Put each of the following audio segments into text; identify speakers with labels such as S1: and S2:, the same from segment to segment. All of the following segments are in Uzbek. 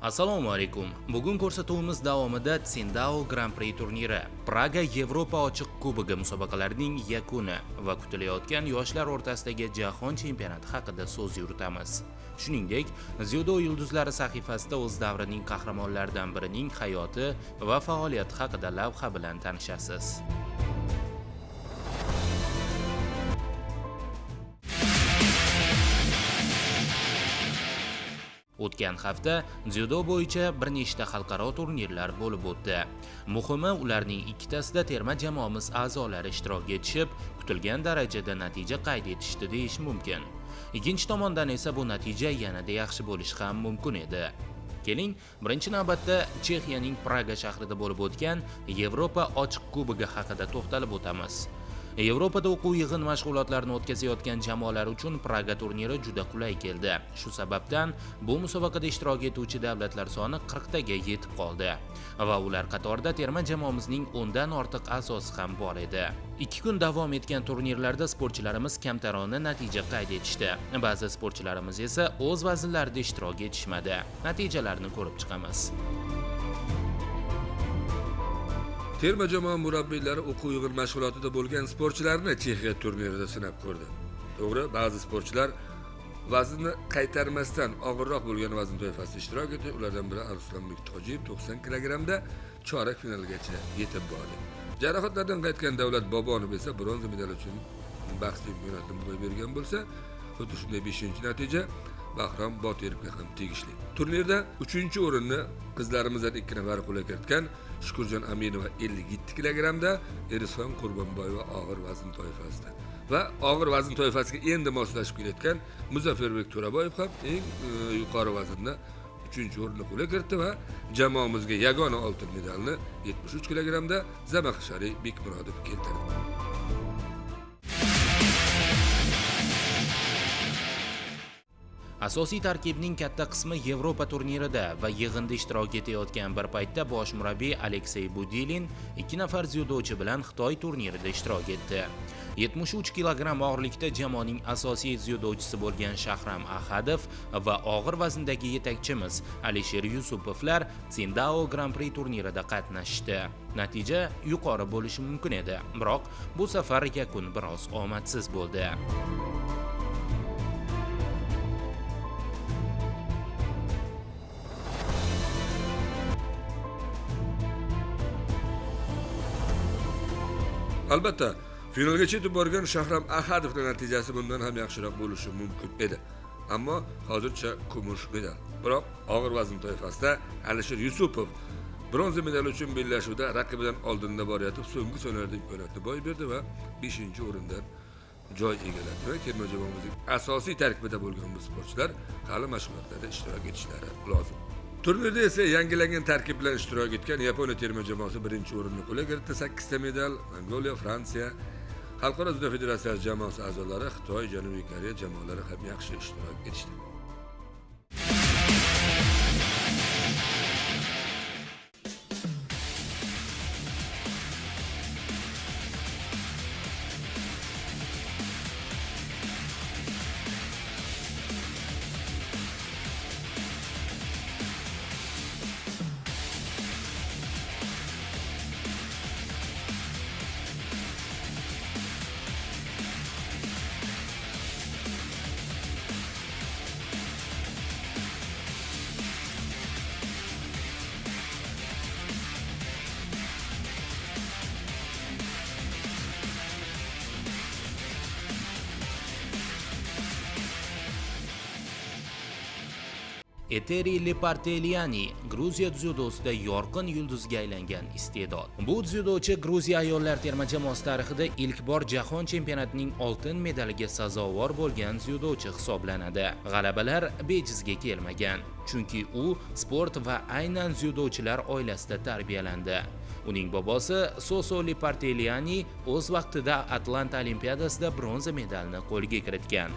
S1: Assalomu alaykum. Bugun ko'rsatuvimiz davomida Tsingtao Grand Prix turniri, Praga Yevropa ochiq kubogi musobaqalarining yakuni va kutilayotgan yoshlar o'rtasidagi jahon chempionati haqida so'z yuritamiz. Shuningdek, Dzyudo yulduzlari sahifasida o'z davrining qahramonlaridan birining hayoti va faoliyati haqida lavha bilan tanishasiz. O'tgan hafta dzyudo bo'yicha bir nechta xalqaro turnirlar bo'lib o'tdi. Muhimi, ularning ikkitasida terma jamoamiz a'zolari ishtirok etishib, kutilgan darajada natija qayd etishdi deyish mumkin. Ikkinchi tomondan esa bu natija yanada yaxshi bo'lishi ham mumkin edi. Keling, birinchi navbatda Chexiyaning Praga shahrida bo'lib o'tgan Yevropa ochiq kubogi haqida to'xtalib o'tamiz. Yevropada o'quv yig'in mashg'ulotlarini o'tkazayotgan jamoalar uchun Praga turniri juda qulay keldi. Shu sababdan bu musobaqada ishtirok etuvchi davlatlar soni 40 taga yetib qoldi va ular qatorida terma jamoamizning 10 dan ortiq a'zosi ham bor edi. 2 kun davom etgan turnirlarda sportchilarimiz kamtarona natija qayd etishdi. Ba'zi sportchilarimiz esa o'z vaznlarida ishtirok etishmadi. Natijalarni ko'rib chiqamiz.
S2: Terma jamoa murabbiylari o'quv yig'in mashg'ulotida bo'lgan sportchilarni Chexiya turnirida sinab ko'rdi. To'g'ri, ba'zi sportchilar vaznni qaytarmasdan og'irroq bo'lgan vazn toifasida ishtirok etdi. Ulardan biri Arslonbek Tojiyev 90 kilogrammda chorak finalgacha yetib bordi. Jarohatlardan qaytgan Davlat Bobonov esa bronza medal uchun bahs chempionatini boy bergan bo'lsa, xuddi shunday 5-natija Bahrom Botirovga ham tegishli. Turnirda 3-o'rinni qizlarimizdan 2 nafar qo'lga kiritgan Shukurjon Aminova 57 kilogrammda, Erisxon Qurbonboyeva og'ir vazn toifasida va og'ir vazn toifasiga endi moslashib kelayotgan Muzaffarbek To'raboyev ham eng yuqori vaznda 3-o'rinni qo'lga kiritdi va jamoamizga yagona oltin medalni 73 kilogrammda Zamaxshari Bekmurodov keltirdi.
S1: Asosiy tarkibning katta qismi Yevropa turnirida va yig'inda ishtirok etayotgan bir paytda bosh murabbiy Aleksey Budilin 2 nafar dzyudochi bilan Xitoy turnirida ishtirok etdi. 73 kilogramm og'irlikda jamoaning asosiy dzyudochisi bo'lgan Shahram Ahadov va og'ir vazndagi yetakchimiz Alisher Yusupovlar Tsingtao Grand Prix turnirida qatnashdi. Natija yuqori bo'lishi mumkin edi, biroq bu safar yakun biroz omadsiz bo'ldi.
S2: Albatta, finalgacha yetib borgan Shahram Ahadovning natijasi bundan ham yaxshiroq bo'lishi mumkin edi. Ammo hozircha kumush medal. Biroq og'ir vazn toifasida Alisher Yusupov bronza medal uchun bellashuvda raqibidan oldinda borayotib, so'nggi sonlarda imkoniyatni boy berdi va 5-o'rindan joy egalladi va terma jamoamizning asosiy tarkibida bo'lgan bu sportchilar hali mashg'ulotlarda ishtirok etishlari lozim. Turnirda esa yangilangan tarkib bilan ishtirok etgan Yaponiya terma jamoasi 1-o'rinni qo'lga kiritdi, 8 ta medal. Mongoliya, Fransiya, Xalqaro dzyudo federatsiyasi jamoasi a'zolari, Xitoy, Janubiy Koreya jamoalari ham yaxshi ishtirok etishdi.
S1: Eteri Liparteliani Gruziya dzyudosida yorqin yulduzga aylangan iste'dod. Bu dzyudochi Gruziya ayollar terma jamoasi tarixida ilk bor jahon chempionatining oltin medaliga sazovor bo'lgan dzyudochi hisoblanadi. G'alabalar bejizga kelmagan, chunki u sport va aynan dzyudochilar oilasida tarbiyalandi. Uning bobosi Soso Liparteliani o'z vaqtida Atlanta Olimpiadasida bronza medalni qo'lga kiritgan.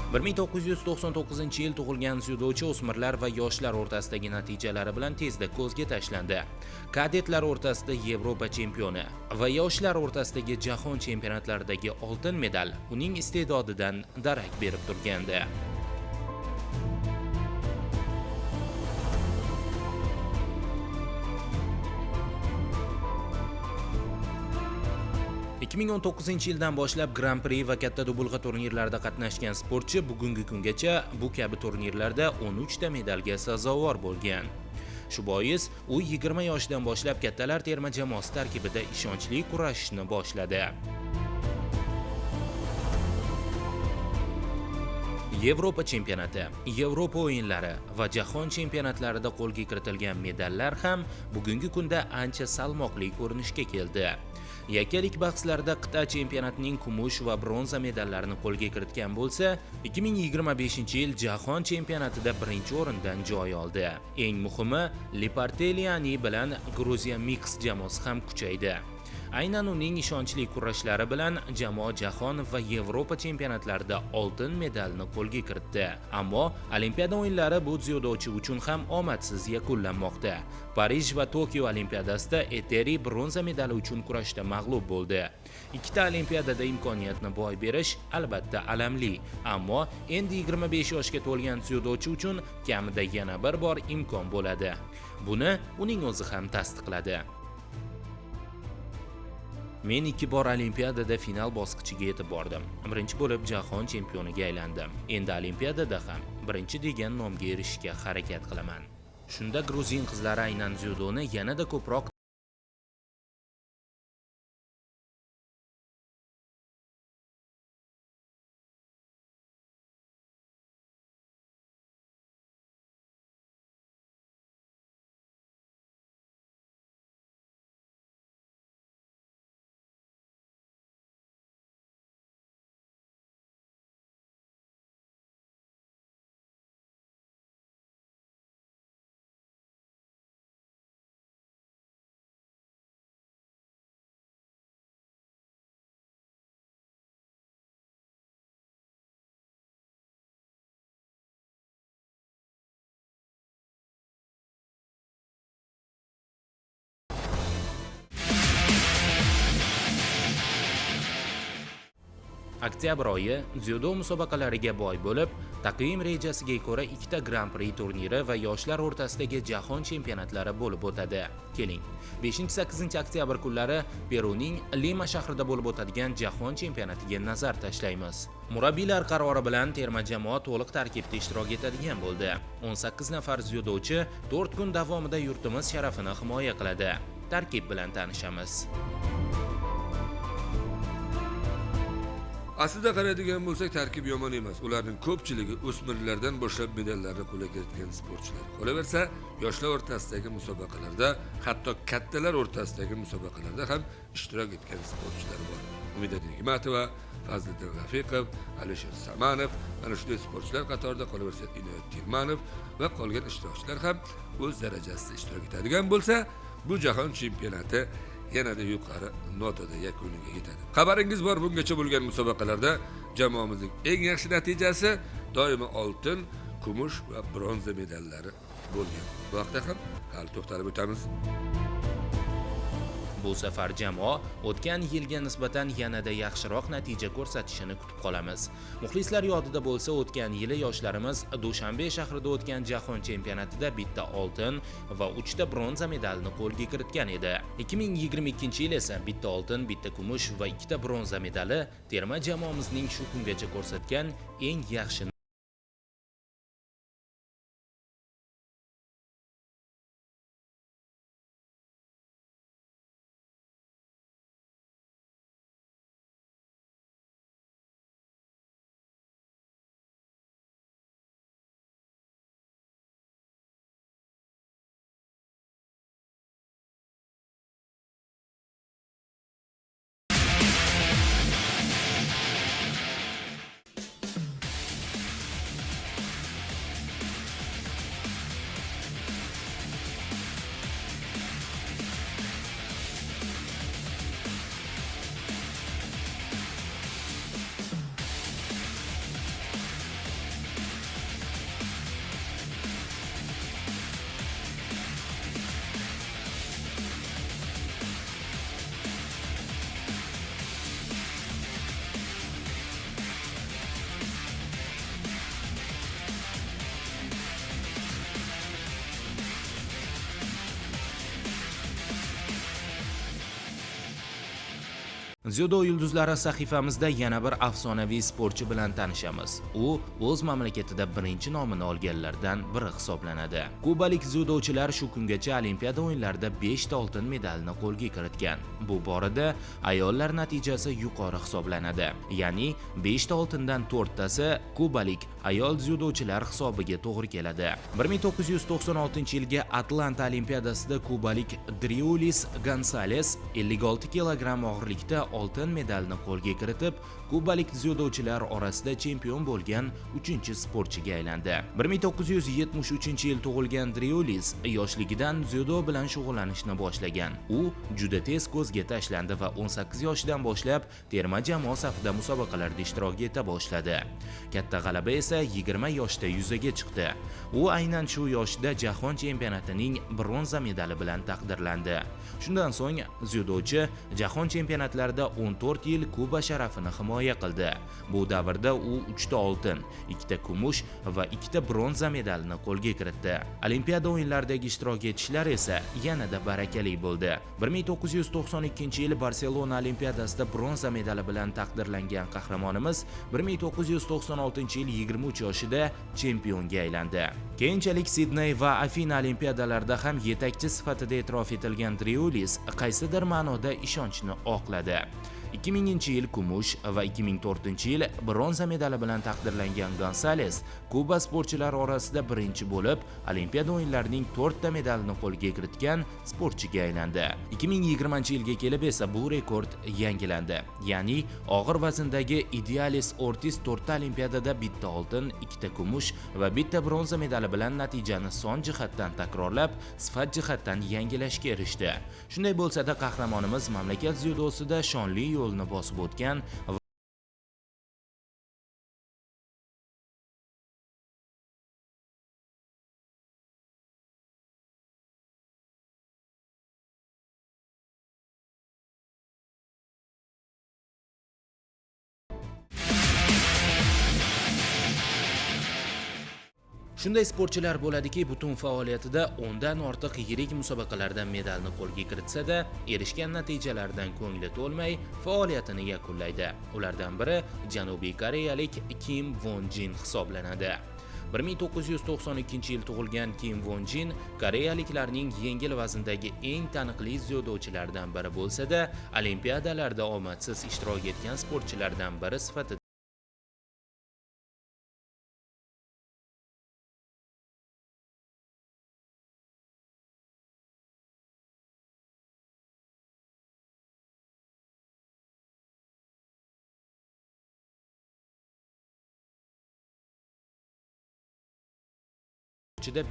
S1: 1999-yil tug'ilgan dzyudochi o'smirlar va yoshlar o'rtasidagi natijalari bilan tezda ko'zga tashlandi. Kadetlar o'rtasida Yevropa chempioni va yoshlar o'rtasidagi jahon chempionatlaridagi oltin medal uning iste'dodidan darak berib turgandi. 2019-yildan boshlab Gran-pri va katta dubulg'a turnirlarida qatnashgan sportchi bugungi kungacha bu kabi turnirlarda 13 ta medalga sazovor bo'lgan. Shu bois u 20 yoshidan boshlab kattalar terma jamoasi tarkibida ishonchli kurashishni boshladi. Yevropa chempionati, Yevropa o'yinlari va jahon chempionatlarida qo'lga kiritilgan medallar ham bugungi kunda ancha salmoqli ko'rinishga keldi. Yakkalik bahslarda qit'a chempionatining kumush va bronza medallarini qo'lga kiritgan bo'lsa, 2025-yil jahon chempionatida birinchi o'rindan joy oldi. Eng muhimi, Liparteliani bilan Gruziya Mix jamoasi ham kuchaydi. Aynan uning ishonchli kurashlari bilan jamoa jahon va Yevropa chempionatlarida oltin medalni qo'lga kiritdi. Ammo Olimpiada o'yinlari bu dzyudochi uchun ham omadsiz yakunlanmoqda. Parij va Tokio Olimpiadasida Eteri bronza medali uchun kurashda mag'lub bo'ldi. Ikkita olimpiadada imkoniyatni boy berish albatta alamli, ammo endi 25 yoshga to'lgan dzyudochi uchun kamida yana bir bor imkon bo'ladi. Buni uning o'zi ham tasdiqladi. Men 2 bor olimpiadada final bosqichiga yetib bordim. Birinchi bo'lib jahon chempioniga aylandim. Endi olimpiadada ham birinchi degan nomga erishishga harakat qilaman. Shunda gruzin qizlari aynan dzyudoni yanada ko'proq Oktyabr oyi dzyudo musobaqalariga boy bo'lib, taqvim rejasiga ko'ra ikkita Gran-pri turniri va yoshlar o'rtasidagi jahon chempionatlari bo'lib o'tadi. Keling, 5-8 oktyabr kunlari Peruning Lima shahrida bo'lib o'tadigan jahon chempionatiga nazar tashlaymiz. Murabbiylar qarori bilan terma jamoa to'liq tarkibda ishtirok etadigan bo'ldi. 18 nafar dzyudochi 4 kun davomida yurtimiz sharafini himoya qiladi. Tarkib bilan tanishamiz.
S2: Aslida qaraydigan bo'lsak, tarkib yomon emas. Ularning ko'pchiligi o'smirlardan boshlab medallarni qo'lga kiritgan sportchilar. Qolaversa, yoshlar o'rtasidagi musobaqalarda, hatto kattalar o'rtasidagi musobaqalarda ham ishtirok etgan sportchilar bor. Umida Nigmatova, Fazliddin Rafiqov, Alisher Samanov, ana shunday sportchilar qatorida qolaversa Inoyat Tilmanov va qolgan ishtirokchilar ham o'z darajasida ishtirok etadigan bo'lsa, bu jahon chempionati yanada yuqori notada yakuniga yetadi. Xabaringiz bor, bungacha bo'lgan musobaqalarda jamoamizning eng yaxshi natijasi doimo oltin, kumush va bronza medallari bo'lgan. Bu haqda ham hali to'xtalib o'tamiz.
S1: Bu safar jamoa o'tgan yilga nisbatan yanada yaxshiroq natija ko'rsatishini kutib qolamiz. Muxlislar yodida bo'lsa, o'tgan yili yoshlarimiz Dushanbe shahrida o'tgan jahon chempionatida bitta oltin va 3 ta bronza medalini qo'lga kiritgan edi. 2022-yil esa bitta oltin, bitta kumush va 2 ta bronza medali terma jamoamizning shu kungacha ko'rsatgan eng yaxshi Dzyudo yulduzlari sahifamizda yana bir afsonaviy sportchi bilan tanishamiz. U o'z mamlakatida birinchi nomini olganlardan biri hisoblanadi. Kubalik dzyudochilar shu kungacha Olimpiada o'yinlarida 5 ta oltin medalni qo'lga kiritgan. Bu borada ayollar natijasi yuqori hisoblanadi. Ya'ni 5 ta oltindan 4 tasi kubalik ayol dzyudochilar hisobiga to'g'ri keladi. 1996-yilgi Atlanta Olimpiadasida kubalik Driulis Gonsales 56 kilogramm og'irlikda oltin medalni qo'lga kiritib, kubalik dzyudochilar orasida chempion bo'lgan 3-sportchiga aylandi. 1973-yil tug'ilgan Driulis yoshligidan dzyudo bilan shug'ullanishni boshlagan. U juda tez ko'zga tashlandi va 18 yoshidan boshlab terma jamoa safida musobaqalarda ishtirok eta boshladi. Katta g'alaba esa 20 yoshda yuzaga chiqdi. U aynan shu yoshda jahon chempionatining bronza medali bilan taqdirlandi. Shundan so'ng dzyudochi jahon chempionatlarida 14 yil Kuba sharafini himoya qildi. Bu davrda u 3 ta oltin, 2 ta kumush va 2 ta bronza medalini qo'lga kiritdi. Olimpiada o'yinlaridagi ishtirok etishlar esa yanada barakali bo'ldi. 1992-yil Barselona Olimpiadasida bronza medali bilan taqdirlangan qahramonimiz 1996-yil 23 yoshida chempionga aylandi. Keyinchalik Sidney va Afina Olimpiadalarida ham yetakchi sifatida e'tirof etilgan Driulis qaysidir ma'noda ishonchni oqladi. 2000-yil kumush va 2004-yil bronza medali bilan taqdirlangan Gonsales Kuba sportchilari orasida birinchi bo'lib Olimpiada o'yinlarining 4 ta medalini qo'lga kiritgan sportchiga aylandi. 2020-yilga kelib esa bu rekord yangilandi. Ya'ni og'ir vazndagi Idealis Ortiz 4 ta Olimpiadada 1 ta oltin, 2 ta kumush va 1 ta bronza medali bilan natijani son jihatdan takrorlab, sifat jihatdan yangilashga erishdi. Shunday bo'lsa-da qahramonimiz mamlakat dzyudosida shonli yo'lni bosib o'tgan Shunday sportchilar bo'ladiki, butun faoliyatida 10 dan ortiq yirik musobaqalardan medalni qo'lga kiritsa-da, erishgan natijalaridan ko'ngli to'lmay faoliyatini yakunlaydi. Ulardan biri Janubiy Koreyalik Kim Won Jin hisoblanadi. 1992-yil tug'ilgan Kim Won Jin koreyaliklarning yengil vazndagi eng taniqli dzyudochilaridan biri bo'lsa-da, olimpiadalarda omadsiz ishtirok etgan sportchilardan biri sifatida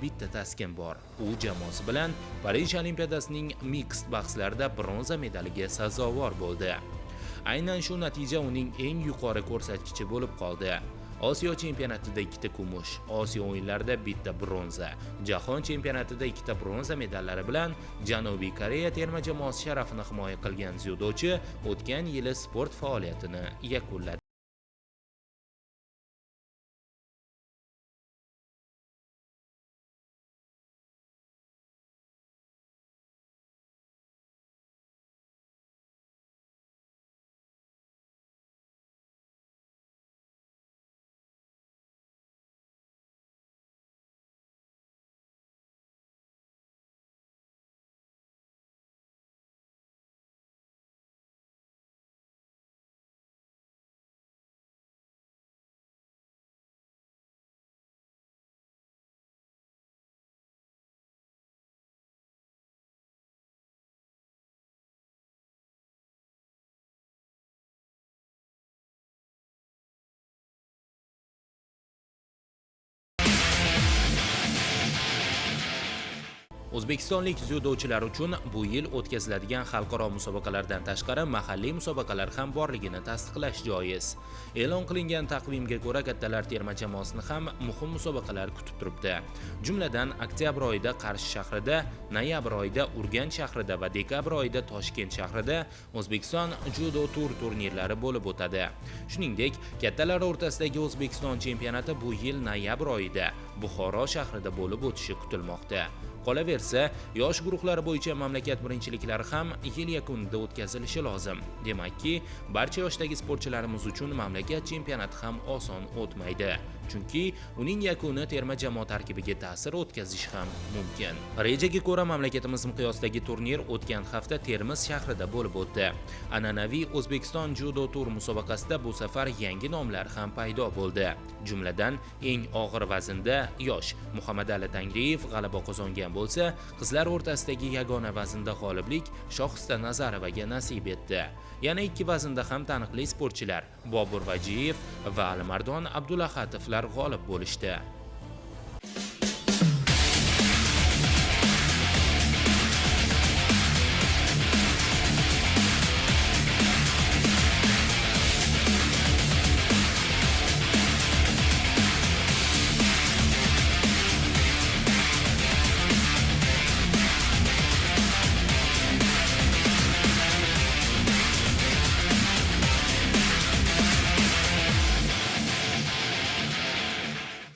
S1: bitta taskin bor. U jamoasi bilan Parij Olimpiadasining mixed bahslarida bronza medaliga sazovor bo'ldi. Aynan shu natija uning eng yuqori ko'rsatkichi bo'lib qoldi. Osiyo chempionatida 2 ta kumush, Osiyo o'yinlarida 1 ta bronza, Jahon chempionatida 2 ta bronza medallari bilan Janubiy Koreya terma jamoasi sharafini himoya qilgan dzyudochi o'tgan yili sport faoliyatini yakunladi. O'zbekistonlik dzyudochilar uchun bu yil o'tkaziladigan xalqaro musobaqalardan tashqari mahalliy musobaqalar ham borligini tasdiqlash joiz. E'lon qilingan taqvimga ko'ra kattalar terma jamoasini ham muhim musobaqalar kutib turibdi. Jumladan, oktyabr oyida Qarshi shahrida, noyabr oyida Urganch shahrida va dekabr oyida Toshkent shahrida O'zbekiston Judo Tour turnirlari bo'lib o'tadi. Shuningdek, kattalar o'rtasidagi O'zbekiston chempionati bu yil noyabr oyida Buxoro shahrida bo'lib o'tishi kutilmoqda. Qolaversa, yosh guruhlari bo'yicha mamlakat birinchiliklari ham yil yakunida o'tkazilishi lozim. Demakki, barcha yoshdagi sportchilarimiz uchun mamlakat chempionati ham oson o'tmaydi. Chunki uning yakuni terma jamoa tarkibiga ta'sir o'tkazishi ham mumkin. Rejaga ko'ra mamlakatimiz miqyosidagi turnir o'tgan hafta Termiz shahrida bo'lib o'tdi. An'anaviy O'zbekiston Judo Tur musobaqasida bu safar yangi nomlar ham paydo bo'ldi. Jumladan, eng og'ir vaznda yosh Muhammadali Tangriyev g'alaba qozongan bo'lsa, qizlar o'rtasidagi yagona vaznda g'oliblik Shohista Nazarovaga nasib etdi. Yana ikki vaznda ham taniqli sportchilar Bobur Vajiyev va Alimardon Abdulahatovlar g'olib bo'lishdi.